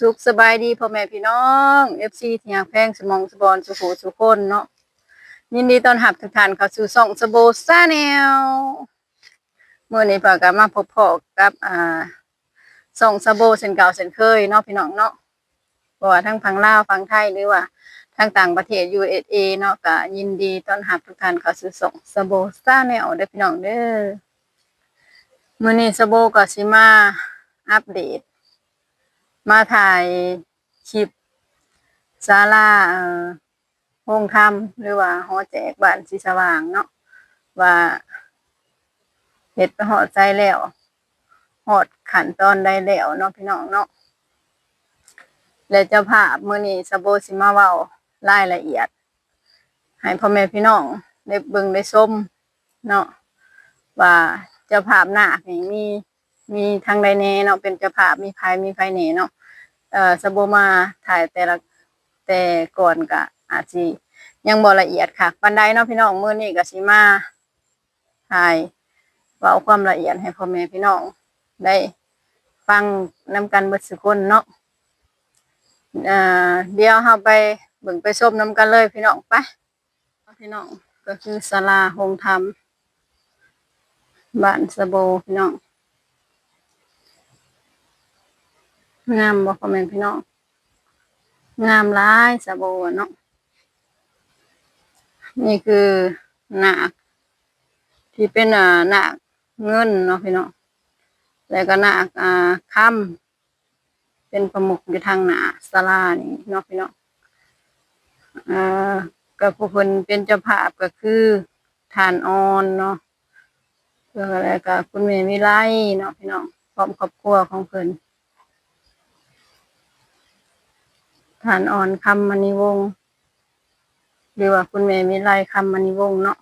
ສຸກສະບາຍດີພໍ່ແມ່ພີ່ນ້ອງ ເອັຟຊີ ທີ່ຮັກແພງ ສະໝອງສະບອນ ສູ່ຜູ້ສູ່ຄົນເນາະ. ຍິນດີຕ້ອນຮັບທຸກທ່ານເຂົ້າສູ່ຊ່ອງສະໂບ Channel. ມື້ນີ້ປາກໍມາພົບພໍ້ກັບ ອ່າ ຊ່ອງສະໂບເຊັ່ນເກົ່າເຊັ່ນເຄີຍເນາະ ພີ່ນ້ອງເນາະ. ບໍ່ວ່າທັງຝັ່ງລາວ ຝັ່ງໄທ ຫຼືວ່າທາງຕ່າງປະເທດ ຢູເອສເອ ເນາະ, ກໍຍິນດີຕ້ອນຮັບທຸກທ່ານເຂົ້າສູ່ຊ່ອງສະໂບ Channel ເດີພີ່ນ້ອງເດີ. ມື້ນີ້ສະໂບກໍຊິມາອັບເດດ ມາຖ່າຍຄລິບສາລາ ເອີ ໂຮງທຳ ຫຼືວ່າຫໍແຈກບ້ານສີສະຫວ່າງເນາະ ວ່າເຮັດໄປຮອດໃສແລ້ວ ຮອດຂັ້ນຕອນໃດແລ້ວເນາະ ພີ່ນ້ອງເນາະ. ແລະເຈົ້າພາບ ມື້ນີ້ສະໂບຊິມາເວົ້າລາຍລະອຽດໃຫ້ພໍ່ແມ່ພີ່ນ້ອງໄດ້ເບິ່ງໄດ້ຊົມເນາະ ວ່າເຈົ້າພາບນາກນີ້ມີ ມີທາງໃດແດ່ເນາະ ເປັນເຈົ້າພາບ ມີໃຜ ມີໃຜແດ່ເນາະ. ເອີ ສະໂບມາຖ່າຍແຕ່ລະ ແຕ່ກ່ອນກະອາດຊິຍັງບໍ່ລະອຽດຄັກປານໃດເນາະ ພີ່ນ້ອງ. ມື້ນີ້ກະຊິມາຖ່າຍເວົ້າຄວາມລະອຽດໃຫ້ພໍ່ແມ່ພີ່ນ້ອງໄດ້ຟັງນຳກັນເບິດສູ່ຄົນເນາະ. ເອີ ດຽວເຮົາໄປເບິ່ງໄປຊົມນຳກັນເລີຍ ພີ່ນ້ອງ ໄປ. ພີ່ນ້ອງ ກໍຄືສາລາໂຮງທຳບ້ານສະໂບ ພີ່ນ້ອງ. ງາມບໍ່ພໍ່ແມ່ພີ່ນ້ອງ? ງາມຫຼາຍສະໂບເນາະ. ນີ້ຄືນາກທີ່ເປັນ ອ່າ ນາກເງິນເນາະ ພີ່ນ້ອງ ແລ້ວກໍນາກ ອ່າ ຄຳ ເປັນປະມຸກຢູ່ທາງໜ້າສາລານີ້ເນາະ ພີ່ນ້ອງ. ເອີ ກໍຜູ້ເພິ່ນເປັນເຈົ້າພາບກໍຄືທ່ານອອນເນາະ ແລ້ວກໍຄຸນແມ່ວິໄລເນາະ ພີ່ນ້ອງ ພ້ອມຄອບຄົວຂອງເພິ່ນ. ທ່ານອອນ ຄຳມະນີວົງ ຫຼືວ່າຄຸນແມ່ວິໄລ ຄຳມະນີວົງເນາະ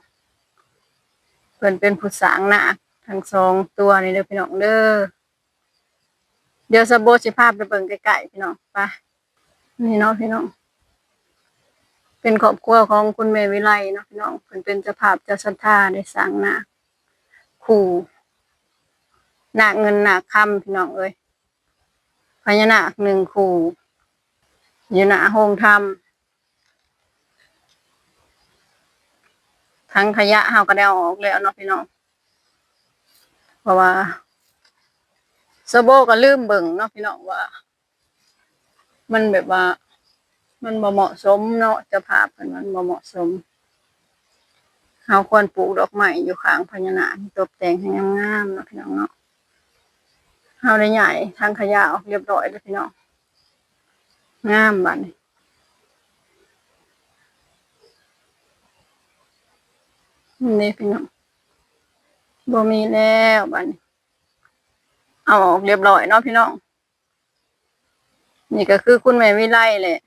ເພິ່ນເປັນຜູ້ສ້າງນາກທັງສອງຕົວນີ້ເດີ ພີ່ນ້ອງເດີ. ດຽວສະໂບຊິພາໄປເບິ່ງໃກ້ໆ ພີ່ນ້ອງ ໄປ. ນີ້ເນາະ ພີ່ນ້ອງ ເປັນຄອບຄົວຂອງຄຸນແມ່ວິໄລເນາະ ພີ່ນ້ອງ. ເພິ່ນເປັນເຈົ້າພາບເຈົ້າສັດທາໄດ້ສ້າງນາກຄູ່ ນາກເງິນນາກຄຳ ພີ່ນ້ອງເອີຍ. ພະຍານາກໜຶ່ງຄູ່ ຢູ່ໜ້າໂຮງທຳ. ຖັງຂະຫຍະເຮົາກໍໄດ້ເອົາອອກແລ້ວເນາະ ພີ່ນ້ອງ ເພາະວ່າສະໂບກໍລືມເບິ່ງເນາະ ພີ່ນ້ອງ ວ່າມັນແບບວ່າມັນບໍ່ເໝາະສົມເນາະ ເຈົ້າພາບເພິ່ນ ມັນບໍ່ເໝາະສົມ. ເຮົາຄວນປູກດອກໄມ້ຢູ່ຂ້າງພະຍານາກ ຕົບແຕ່ງໃຫ້ງາມໆ ເນາະ ພີ່ນ້ອງເນາະ. ເຮົາໄດ້ຍ້າຍຖັງຂະຫຍະອອກຮຽບຮ້ອຍແລ້ວ ພີ່ນ້ອງ. ງາມບາດນີ້ ນີ້ພີ່ນ້ອງ ບໍ່ມີແລ້ວບາດນີ້ ເອົາອອກຮຽບຮ້ອຍເນາະ ພີ່ນ້ອງ. ນີ້ກໍຄືຄຸນແມ່ວິໄລແຫຼະ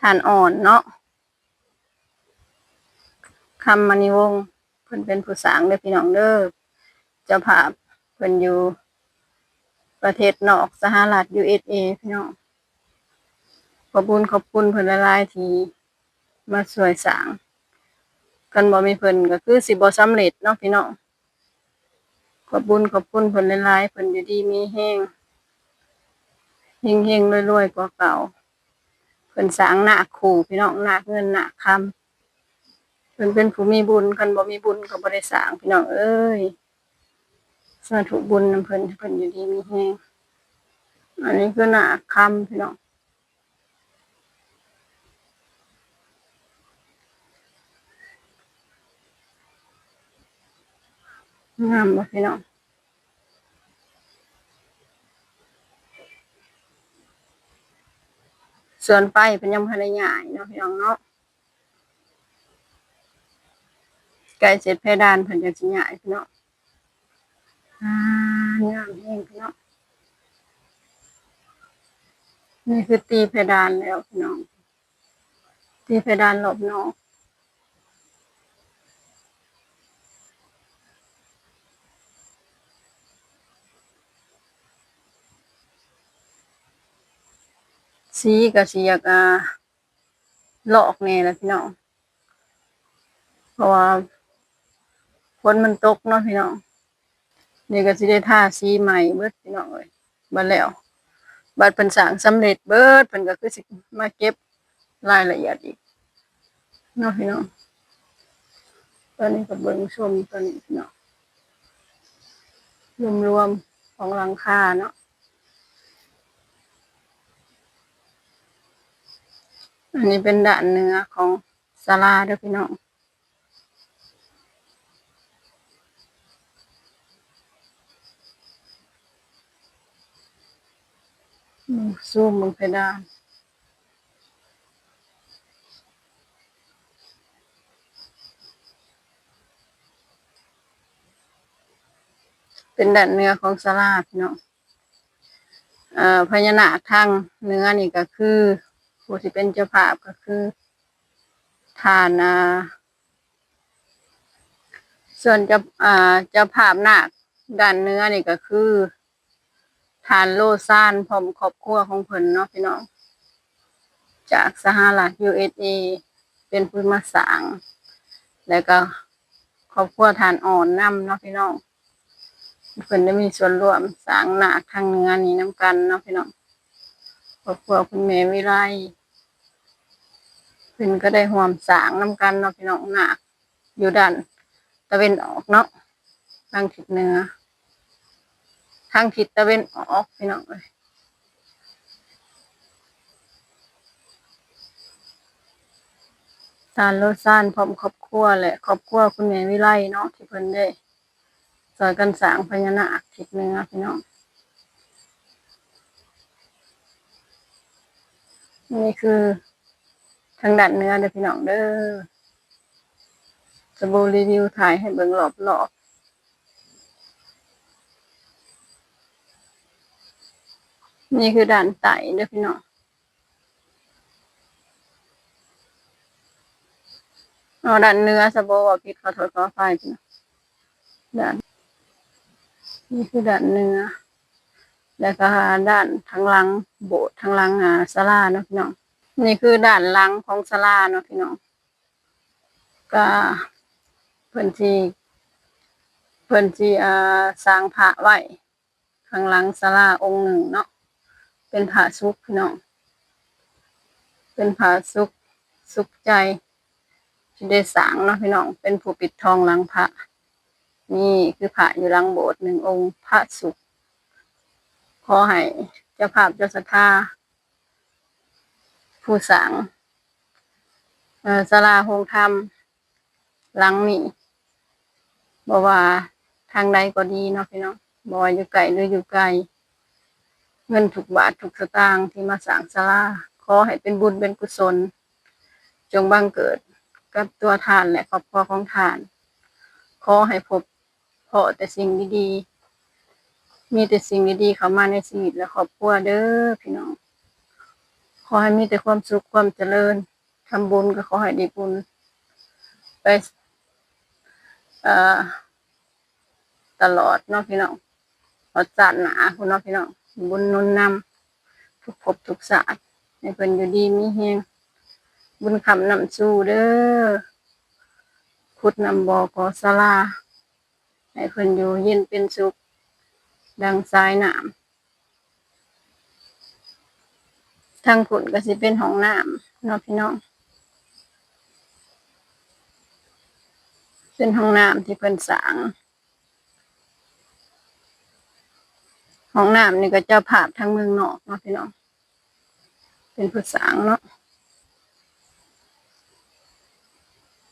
ທ່ານອ່ອນເນາະ ຄຳມະນີວົງ ເພິ່ນເປັນຜູ້ສ້າງເດີພີ່ນ້ອງເດີ. ເຈົ້າພາບເພິ່ນຢູ່ປະເທດນອກ ສະຫະລັດ ຢູເອສເອ ພີ່ນ້ອງ. ຂອບບຸນຂອບຄຸນເພິ່ນຫຼາຍໆ ທີ່ມາຊ່ວຍສ້າງ, ຄັນບໍ່ມີເພິ່ນກໍຄືຊິບໍ່ສຳເລັດເນາະພີ່ນ້ອງ. ຂອບບຸນຂອບຄຸນເພິ່ນຫຼາຍໆ ເພິ່ນຢູ່ດີມີແຮງ ເຮັງໆ ລວຍໆ ກວ່າເກົ່າ. ເພິ່ນສ້າງນາກຄູ່ພີ່ນ້ອງ ນາກເງິນນາກຄຳ. ເພິ່ນເປັນຜູ້ມີບຸນ ຄັນບໍ່ມີບຸນກໍບໍ່ໄດ້ສ້າງພີ່ນ້ອງເອີຍ. ສາທຸບຸນນຳເພິ່ນ ໃຫ້ເພິ່ນຢູ່ດີມີແຮງ. ອັນນີ້ຄືນາກຄຳພີ່ນ້ອງ. ງາມບໍ່ພີ່ນ້ອງ? ສ່ວນໄຟເພິ່ນຍັງບໍ່ທັນໄດ້ຍ້າຍເນາະພີ່ນ້ອງເນາະ. ໃກ້ເສັດເພດານເພິ່ນຈັ່ງຊິຍ້າຍພີ່ນ້ອງ. ອ່າ ງາມແຮງພີ່ນ້ອງ. ນີ້ຄືຕີເພດານແລ້ວພີ່ນ້ອງ. ຕີເພດານລອບນອກ. ສີກໍຊິຢາກ ອ່າ ລອກແດ່ລະພີ່ນ້ອງ ເພາະວ່າຝົນມັນຕົກເນາະພີ່ນ້ອງ. ນີ້ກໍຊິໄດ້ທາສີໃໝ່ເບິດພີ່ນ້ອງເອີຍ. ບັດແລ້ວ ບັດເພິ່ນສ້າງສຳເລັດເບິດ ເພິ່ນກໍຄືຊິມາເກັບລາຍລະອຽດອີກເນາະພີ່ນ້ອງ. ຕອນນີ້ກໍເບິ່ງຊົມຕອນນີ້ເນາະ ລວມໆຂອງຫຼັງຄາເນາະ. ອັນນີ້ເປັນດ້ານເໜືອຂອງສາລາເດີພີ່ນ້ອງ. ອືມ ຊູມເບິ່ງເພດານ ເປັນດ້ານເໜືອຂອງສາລາພີ່ນ້ອງ. ເອີ ພະຍານາກທາງເໜືອນີ້ກໍຄື ຜູ້ທີ່ເປັນເຈົ້າພາບກໍຄືທ່ານ ອ່າ ສ່ວນເຈົ້າ ອ່າ ເຈົ້າພາບນາກດ້ານເໜືອນີ້ກໍຄືທ່ານໂລຊານ ພ້ອມຄອບຄົວຂອງເພິ່ນເນາະພີ່ນ້ອງ ຈາກສະຫະລັດ ຢູເອສເອ ເປັນຜູ້ມາສ້າງ ແລ້ວກໍຄອບຄົວທ່ານອ່ອນນຳເນາະພີ່ນ້ອງ. ເພິ່ນໄດ້ມີສ່ວນຮ່ວມສ້າງນາກທາງເໜືອນີ້ນຳກັນເນາະພີ່ນ້ອງ. ຄອບຄົວຄຸນແມ່ວິໄລ ເພິ່ນກໍໄດ້ຮ່ວມສ້າງນຳກັນເນາະພີ່ນ້ອງ. ນາກຢູ່ດ້ານຕາເວັນອອກເນາະ ທາງທິດເໜືອ ທາງທິດຕາເວັນອອກພີ່ນ້ອງເອີຍ. ທ່ານໂລຊານພ້ອມຄອບຄົວ ແລະ ຄອບຄົວຄຸນແມ່ວິໄລເນາະ ທີ່ເພິ່ນໄດ້ ຊ່ອຍກັນສ້າງພະຍານາກທິດເໜືອພີ່ນ້ອງ. ນີ້ຄືທາງດ້ານເໜືອເດີພີ່ນ້ອງເດີ. ສະໂບຣີວິວຖ່າຍໃຫ້ເບິ່ງລອບໆ. ນີ້ຄືດ້ານໃຕ້ເດີພີ່ນ້ອງ. ເອົາດ້ານເໜືອ ສະໂບເວົ້າຜິດ ຂໍໂທດຂໍອະໄພພີ່ນ້ອງ. ດ້ານ ນີ້ຄືດ້ານເໜືອ ແລ້ວກໍດ້ານທາງຫຼັງໂບດ ທາງຫຼັງ ອ່າ ສາລາເນາະພີ່ນ້ອງ. ນີ້ຄືດ້ານຫຼັງຂອງສາລາເນາະພີ່ນ້ອງ. ກໍເພິ່ນຊິ ເພິ່ນຊິ ອ່າ ສ້າງພະໄວ້ ຂ້າງຫຼັງສາລາອົງໜຶ່ງເນາະ ເປັນພະສຸກພີ່ນ້ອງ ເປັນພະສຸກ ສຸກໃຈທີ່ໄດ້ສ້າງເນາະພີ່ນ້ອງ ເປັນຜູ້ປິດທອງຫຼັງພະ. ນີ້ຄືພະຢູ່ຫຼັງໂບດໜຶ່ງອົງ ພະສຸກ. ຂໍໃຫ້ເຈົ້າພາບເຈົ້າສັດທາ ຜູ້ສ້າງ ເອີ ສາລາໂຮງທຳຫຼັງນີ້ ບໍ່ວ່າທາງໃດກໍດີເນາະພີ່ນ້ອງ ບໍ່ວ່າຢູ່ໃກ້ ຫຼື ຢູ່ໄກ ເງິນທຸກບາດທຸກສະຕາງທີ່ມາສ້າງສາລາ ຂໍໃຫ້ເປັນບຸນເປັນກຸສົນ ຈົ່ງບັງເກີດກັບຕົວທ່ານ ແລະ ຄອບຄົວຂອງທ່ານ. ຂໍໃຫ້ພົບ ພໍ້ແຕ່ສິ່ງດີໆ ມີແຕ່ສິ່ງດີໆເຂົ້າມາໃນຊີວິດ ແລະ ຄອບຄົວເດີພີ່ນ້ອງ. ຂໍໃຫ້ມີແຕ່ຄວາມສຸກຄວາມຈະເລີນ ທຳບຸນກໍຂໍໃຫ້ໄດ້ບຸນໄປ ເອີ ຕະຫຼອດເນາະພີ່ນ້ອງ ຮອດຊາດໜ້າພຸ້ນເນາະພີ່ນ້ອງ. ບຸນໜູນນຳທຸກພົບທຸກຊາດ ໃຫ້ເພິ່ນຢູ່ດີມີແຮງ ບຸນຄ້ຳນຳຊູເດີ. ຂຸດນ້ຳບໍ່ກໍ່ສາລາ ໃຫ້ເພິ່ນຢູ່ເຢັນເປັນສຸກ ດັ່ງສາຍນ້ຳ. ທາງພຸ້ນກໍຊິເປັນຫ້ອງນ້ຳເນາະພີ່ນ້ອງ ເປັນຫ້ອງນ້ຳທີ່ເພິ່ນສ້າງ. ຫ້ອງນ້ຳນີ້ກໍເຈົ້າພາບທາງເມືອງນອກເນາະພີ່ນ້ອງ ເປັນຜູ້ສ້າງເນາະ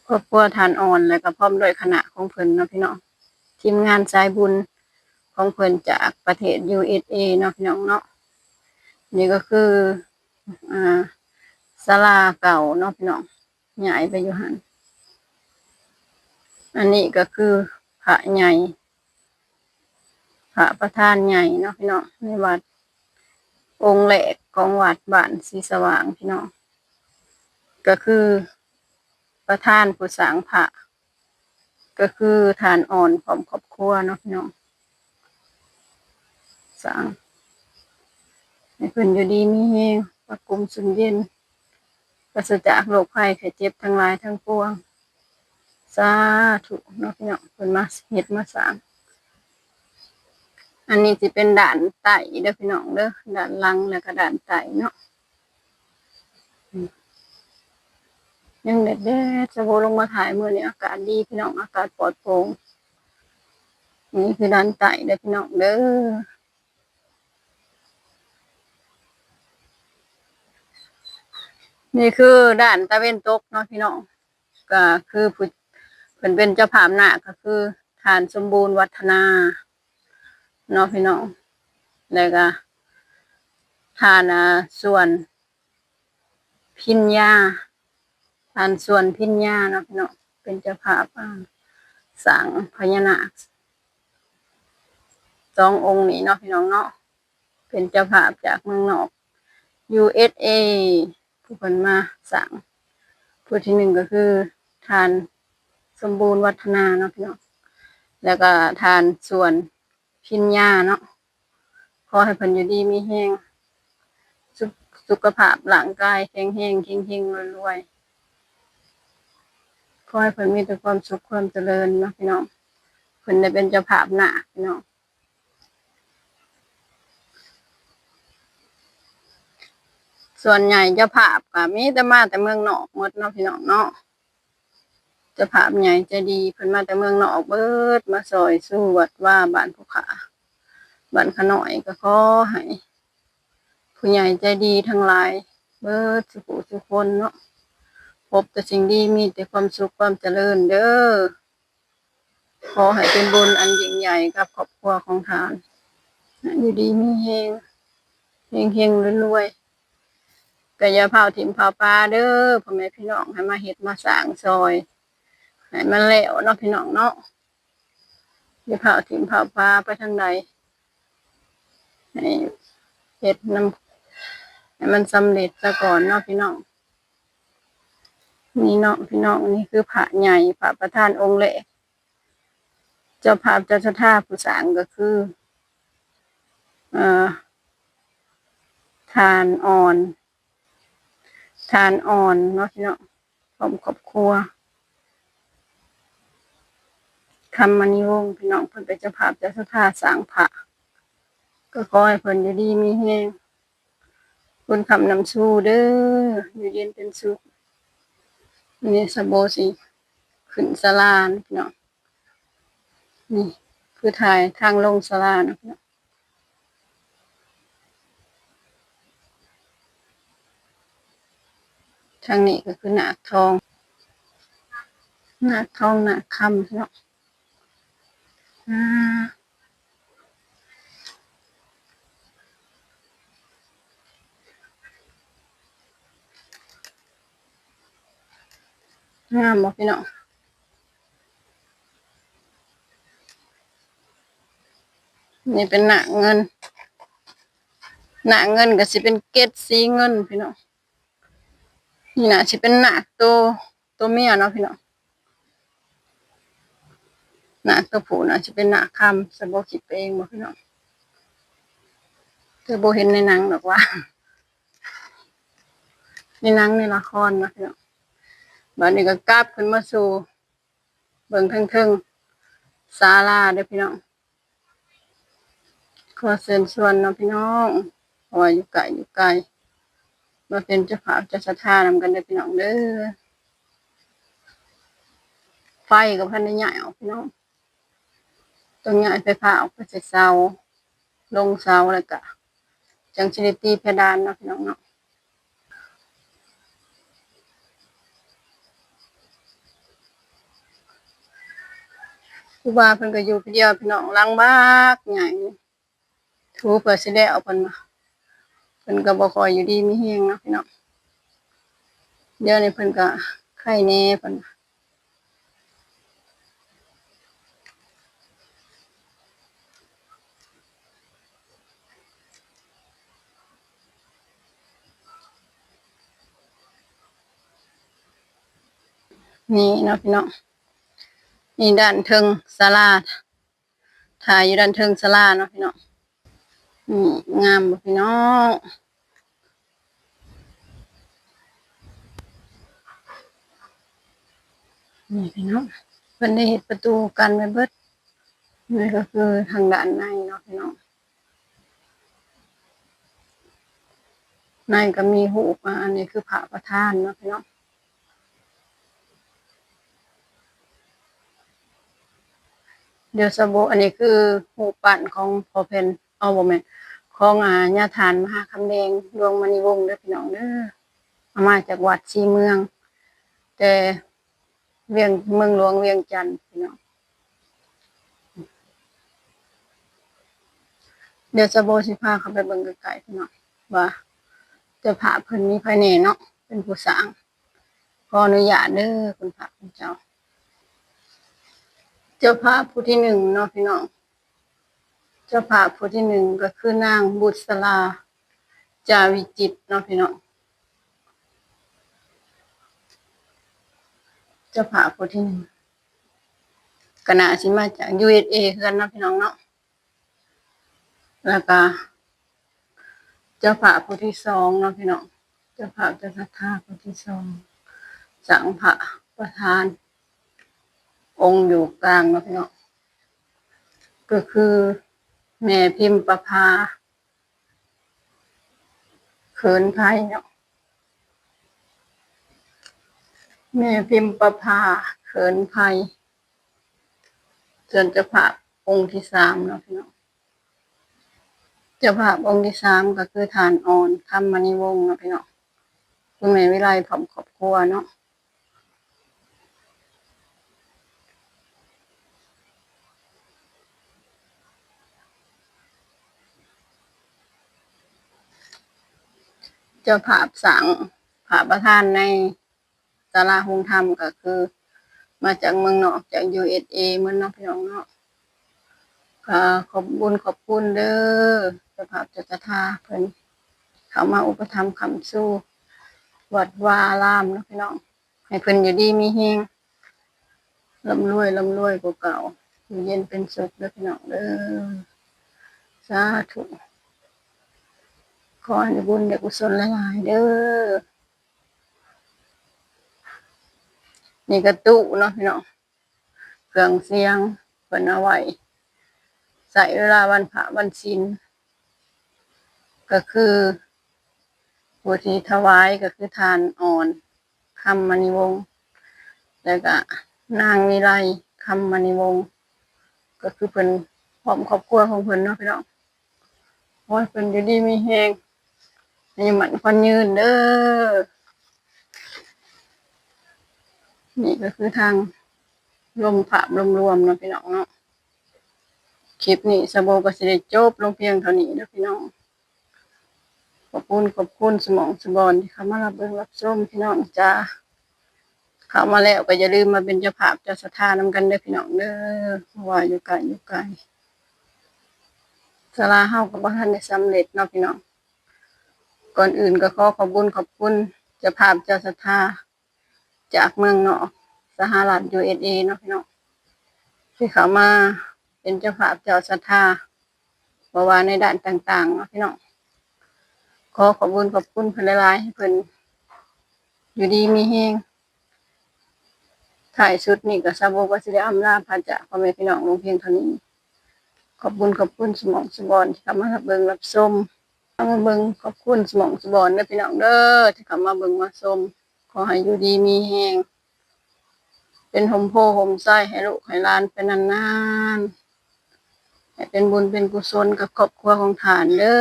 ຄອບຄົວທ່ານອ່ອນ ແລ້ວກໍພ້ອມດ້ວຍຄະນະຂອງເພິ່ນເນາະພີ່ນ້ອງ ທີມງານສາຍບຸນຂອງເພິ່ນຈາກປະເທດ ຢູເອສເອ ເນາະພີ່ນ້ອງເນາະ. ນີ້ກໍຄື ອ່າ ສາລາເກົ່າເນາະພີ່ນ້ອງ ຍ້າຍໄປຢູ່ຫັ້ນ. ອັນນີ້ກໍຄືພະໃຫຍ່ ພະປະທານໃຫຍ່ເນາະພີ່ນ້ອງ ໃນວັດ ອົງແລກຂອງວັດບ້ານສີສະຫວ່າງພີ່ນ້ອງ ກໍຄືປະທານຜູ້ສ້າງພະ ກໍຄືທ່ານອ່ອນພ້ອມຄອບຄົວເນາະພີ່ນ້ອງ. ສ້າງໃຫ້ເພິ່ນຢູ່ດີມີແຮງ ພາກກຸ່ມຊຸ່ມເຢັນ ປາສະຈາກໂລກໄພໄຂ້ເຈັບທັງຫຼາຍທັງປວງ. ສາທຸເນາະພີ່ນ້ອງ ເພິ່ນມາເຮັດມາສ້າງ ອັນນີ້ຊິເປັນດ້ານໃຕ້ເດີພີ່ນ້ອງເດີ ດ້ານຫຼັງ ແລ້ວກໍດ້ານໃຕ້ເນາະ. ອືມ ຍັງແດດໆ ສະໂບລົງມາຖ່າຍມື້ນີ້ອາກາດດີພີ່ນ້ອງ ອາກາດປອດໂປ່ງ. ນີ້ຄືດ້ານໃຕ້ເດີພີ່ນ້ອງເດີ. ນີ້ຄືດ້ານຕາເວັນຕົກເນາະພີ່ນ້ອງ ກໍຄືຜູ້ ເພິ່ນເປັນເຈົ້າພາບນາກ ກໍຄືທ່ານສົມບູນວັດທະນາເນາະພີ່ນ້ອງ ແລ້ວກໍທ່ານ ອ່າ ສວນພິນຍາ ທ່ານສວນພິນຍາເນາະພີ່ນ້ອງ ເປັນເຈົ້າພາບ ອ່າ ສ້າງພະຍານາກສອງອົງນີ້ເນາະພີ່ນ້ອງເນາະ. ເປັນເຈົ້າພາບຈາກເມືອງນອກ ຢູເອສເອ ຜູ້ເພິ່ນມາສ້າງ. ຜູ້ທີໜຶ່ງກໍຄືທ່ານສົມບູນວັດທະນາເນາະພີ່ນ້ອງ ແລ້ວກໍທ່ານສວນພິນຍາເນາະ. ຂໍໃຫ້ເພິ່ນຢູ່ດີມີແຮງ ສຸ ສຸຂະພາບຮ່າງກາຍແຂງແຮງ ເຮັງໆ ລວຍໆ. ຂໍໃຫ້ເພິ່ນມີແຕ່ຄວາມສຸກຄວາມຈະເລີນເນາະພີ່ນ້ອງ. ເພິ່ນໄດ້ເປັນເຈົ້າພາບນາກພີ່ນ້ອງ. ສ່ວນໃຫຍ່ເຈົ້າພາບກໍມີແຕ່ມາແຕ່ເມືອງນອກໝົດເນາະພີ່ນ້ອງເນາະ. ເຈົ້າພາບໃຫຍ່ໃຈດີເພິ່ນມາແຕ່ເມືອງນອກເບິດ ມາຊ່ອຍຊູວັດວາບ້ານຜູ້ຂ້າ ບ້ານຂະນ້ອຍ. ກໍຂໍໃຫ້ຜູ້ໃຫຍ່ໃຈດີທັງຫຼາຍເບິດສູ່ຜູ້ສູ່ຄົນເນາະ ພົບແຕ່ສິ່ງດີ ມີແຕ່ຄວາມສຸກຄວາມຈະເລີນເດີ. ຂໍໃຫ້ເປັນບຸນອັນຍິ່ງໃຫຍ່ກັບຄອບຄົວຂອງທ່ານ ຢູ່ດີມີແຮງ ເຮັງໆ ລວຍໆ. ກໍຢ່າພ້າວຖິ້ມພ້າວປາເດີພໍ່ແມ່ພີ່ນ້ອງ ໃຫ້ມາເຮັດມາສ້າງຊ່ອຍໃຫ້ມັນແລ້ວເນາະພີ່ນ້ອງເນາະ. ຢ່າພ້າວຖິ້ມພ້າວປາໄປທາງໃດ ໃຫ້ເຮັດນຳ ໃຫ້ມັນສຳເລັດຊະກ່ອນເນາະພີ່ນ້ອງ. ນີ້ເນາະພີ່ນ້ອງ ນີ້ຄືພະໃຫຍ່ ພະປະທານອົງແລກ. ເຈົ້າພາບເຈົ້າສັດທາຜູ້ສ້າງກໍຄື ເອີ ທ່ານອ່ອນ ທ່ານອ່ອນເນາະພີ່ນ້ອງ ພ້ອມຄອບຄົວ ຄຳມະນີວົງ ພີ່ນ້ອງ. ເພິ່ນເປັນເຈົ້າພາບເຈົ້າສັດທາສ້າງພະ ກໍຂໍໃຫ້ເພິ່ນຢູ່ດີມີແຮງ ບຸນຄ້ຳນຳຊູເດີ ຢູ່ເຢັນເປັນສຸກ. ນີ້ສະໂບຊິຂຶ້ນສາລາເນາະພີ່ນ້ອງ. ນີ້ຄືຖ່າຍທາງລົງສາລາເນາະພີ່ນ້ອງ. ທາງນີ້ກໍຄືນາກທອງ ນາກທອງນາກຄຳເນາະ. ອາ ງາມບໍ່ພີ່ນ້ອງ? ນີ້ເປັນນາກເງິນ ນາກເງິນກໍຊິເປັນເກັດສີເງິນພີ່ນ້ອງ. ນີ້ໜ້າຊິເປັນນາກໂຕ ໂຕເມຍເນາະພີ່ນ້ອງ. ນາກໂຕຜູ້ໜ້າຊິເປັນນາກຄຳ ສະບໍ່ຄິດໄປເອງບໍ່ພີ່ນ້ອງ? ແຕ່ບໍ່ເຫັນໃນໜັງດອກວ່າ ໃນໜັງໃນລະຄອນເນາະພີ່ນ້ອງ. ບາດນີ້ກໍກັບຂຶ້ນມາສູ່ເບິ່ງເທິງໆສາລາເດີພີ່ນ້ອງ. ຂໍເຊີນຊວນເນາະພີ່ນ້ອງ ເພາະວ່າຢູ່ໃກ້ຢູ່ໄກ ມາເປັນເຈົ້າພາບເຈົ້າສັດທານຳກັນເດີພີ່ນ້ອງເດີ. ໄຟກໍບໍ່ທັນໄດ້ຍ້າຍອອກພີ່ນ້ອງ ຕ້ອງຍ້າຍໄຟຟ້າອອກໄປໃສ່ເສົາ ລົງເສົາ ແລ້ວກະຈັ່ງຊິໄດ້ຕີເພດານເນາະພີ່ນ້ອງເນາະ. ຄູບາເພິ່ນກໍຢູ່ຜູ້ດຽວພີ່ນ້ອງ ຫຼັງບັກໃຫຍ່ ຖືເພື່ອຊິແລ້ວເພິ່ນວ່າ ເພິ່ນກໍບໍ່ຄ່ອຍຢູ່ດີມີແຮງເນາະພີ່ນ້ອງ. ດຽວນີ້ເພິ່ນກໍໄຄແດ່ເພິ່ນວ່າ. ນີ້ເນາະພີ່ນ້ອງ ນີ້ດ້ານເທິງສາລາ ຖ້າຢູ່ດ້ານເທິງສາລາເນາະພີ່ນ້ອງ. ນີ້ງາມບໍ່ພີ່ນ້ອງ? ນີ້ພີ່ນ້ອງ ເພິ່ນໄດ້ເຮັດປະຕູກັ້ນໄວ້ເບິດ ນີ້ກໍຄືທາງດ້ານໃນເນາະພີ່ນ້ອງ, ໃນກໍມີຮູບ ອາ ອັນນີ້ຄືພະປະທານເນາະພີ່ນ້ອງ. ດຽວສາວໂບ ອັນນີ້ຄືຮູບປັ້ນຂອງພໍ່ເພັນ ເອົາ ບໍ່ແມ່ນ ຂອງ ອາ ຍາທ່ານມະຫາຄຳແດງ ດວງມະນີວົງ ເດີພີ່ນ້ອງເດີ, ເອົາມາຈາກວັດສີເມືອງ ແຕ່ວຽງ ເມືອງຫຼວງວຽງຈັນພີ່ນ້ອງ. ດຽວສາວໂບຊິພາເຂົ້າໄປເບິ່ງໃກ້ໆ ພີ່ນ້ອງ ວ່າເຈົ້າພາບເພິ່ນມີໃຜແດ່ເນາະ ເປັນຜູ້ສ້າງ. ຂໍອະນຸຍາດເດີ ຄຸນພະຄຸນເຈົ້າ. ເຈົ້າພາບຜູ້ທີໜຶ່ງເນາະພີ່ນ້ອງ, ເຈົ້າພາບຜູ້ທີໜຶ່ງກໍຄືນາງບຸດສະລາ ຈາວິຈິດເນາະພີ່ນ້ອງ. ເຈົ້າພາບຜູ້ທີໜຶ່ງ ກໍໜ້າຊິມາຈາກ USA ຄືກັນເນາະພີ່ນ້ອງເນາະ. ແລ້ວກະເຈົ້າພາບຜູ້ທີສອງເນາະພີ່ນ້ອງ, ເຈົ້າພາບເຈົ້າສັດທາຜູ້ທີສອງ ສ້າງພະປະທານອົງຢູ່ກາງເນາະພີ່ນ້ອງ, ກໍຄືແມ່ພິມປະພາ ເຂີນໄພເນາະ, ແມ່ພິມປະພາ ເຂີນໄພ. ສ່ວນເຈົ້າພາບອົງທີສາມເນາະພີ່ນ້ອງ, ເຈົ້າພາບອົງທີສາມກໍຄືທ່ານ ອ່ອນ ຄຳມະນີວົງ ເນາະພີ່ນ້ອງ, ຄຸນແມ່ວິໄລພ້ອມຄອບຄົວເນາະ. ເຈົ້າພາບສ້າງພະປະທານໃນ ສາລາໂຮງທຳກໍຄືມາຈາກເມືອງນອກ ຈາກ USA ໝົດເນາະພີ່ນ້ອງເນາະ. ກໍຂອບບຸນຂອບຄຸນເດີ ເຈົ້າພາບເຈົ້າສັດທາເພິ່ນເຂົ້າມາອຸປະຖຳຄ້ຳຊູວັດວາອາຣາມເນາະພີ່ນ້ອງ, ໃຫ້ເພິ່ນຢູ່ດີມີແຮງ ລ່ຳລວຍ ລ່ຳລວຍກວ່າເກົ່າ ຢູ່ເຢັນເປັນສຸກເດີພີ່ນ້ອງເດີ ສາທຸ. ຂໍໃຫ້ໄດ້ບຸນໄດ້ກຸສົນຫຼາຍໆເດີ. ນີ້ກະຕູ້ເນາະພີ່ນ້ອງ, ເຄື່ອງສຽງເພິ່ນເອົາໄວ້ໃຊ້ເວລາວັນພະວັນສິນ, ກໍຄືຜູ້ທີ່ຖວາຍກໍຄືທ່ານ ອ່ອນ ຄຳມະນີວົງ ແລ້ວກະນາງວິໄລ ຄຳມະນີວົງ ກໍຄືເພິ່ນພ້ອມຄອບຄົວຂອງເພິ່ນເນາະພີ່ນ້ອງ. ຂໍໃຫ້ເພິ່ນຢູ່ດີມີແຮງ ອາຍຸໝັ້ນຂວັນຍືນເດີ. ນີ້ກໍຄືທາງລວມພາບລວມໆເນາະພີ່ນ້ອງເນາະ. ຄລິບນີ້ສາວໂບກໍຊິໄດ້ຈົບລົງພຽງເທົ່ານີ້ເດີພີ່ນ້ອງ. ຂອບຄຸນ ຂອບຄຸນສະໝອງສະບອນທີ່ເຂົ້າມາຮັບເບິ່ງຮັບຊົມພີ່ນ້ອງຈ໋າ. ເຂົ້າມາແລ້ວກໍຢ່າລືມມາເປັນເຈົ້າພາບເຈົ້າສັດທານຳກັນເດີພີ່ນ້ອງເດີ, ເພາະວ່າຢູ່ໄກ ຢູ່ໄກ ສາລາເຮົາກໍບໍ່ທັນໄດ້ສຳເລັດເນາະພີ່ນ້ອງ. ກ່ອນອື່ນກໍຂໍຂອບບຸນຂອບຄຸນເຈົ້າພາບເຈົ້າສັດທາຈາກເມືອງນອກ ສະຫະລັດ USA ເນາະພີ່ນ້ອງ, ທີ່ເຂົ້າມາເປັນເຈົ້າພາບເຈົ້າສັດທາ ບໍ່ວ່າໃນດ້ານຕ່າງໆເນາະພີ່ນ້ອງ. ຂໍຂອບບຸນຂອບຄຸນເພິ່ນຫຼາຍໆ ໃຫ້ເພິ່ນຢູ່ດີມີແຮງ. ທ້າຍສຸດນີ້ກໍສາວໂບກໍຊິໄດ້ອຳລາພາຈາກພໍ່ແມ່ພີ່ນ້ອງລົງພຽງເທົ່ານີ້. ຂອບບຸນຂອບຄຸນສະໝອງສະບອນທີ່ເຂົ້າມາຮັບເບິ່ງຮັບຊົມ. ເຂົ້າມາເບິ່ງ ຂອບຄຸນສະໝອງສະບອນເດີພີ່ນ້ອງເດີ ທີ່ເຂົ້າມາເບິ່ງມາຊົມ. ຂໍໃຫ້ຢູ່ດີມີແຮງ ເປັນຮົ່ມໂພຮົ່ມໄຊໃຫ້ລູກໃຫ້ຫຼານໄປນານໆ, ໃຫ້ເປັນບຸນເປັນກຸສົນກັບຄອບຄົວຂອງທ່ານເດີ.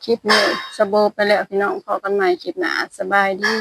ຄລິບນີ້ສາວໂບໄປແລ້ວພີ່ນ້ອງ, ພໍ້ກັນໃໝ່ຄລິບໜ້າ. ສະບາຍດີ.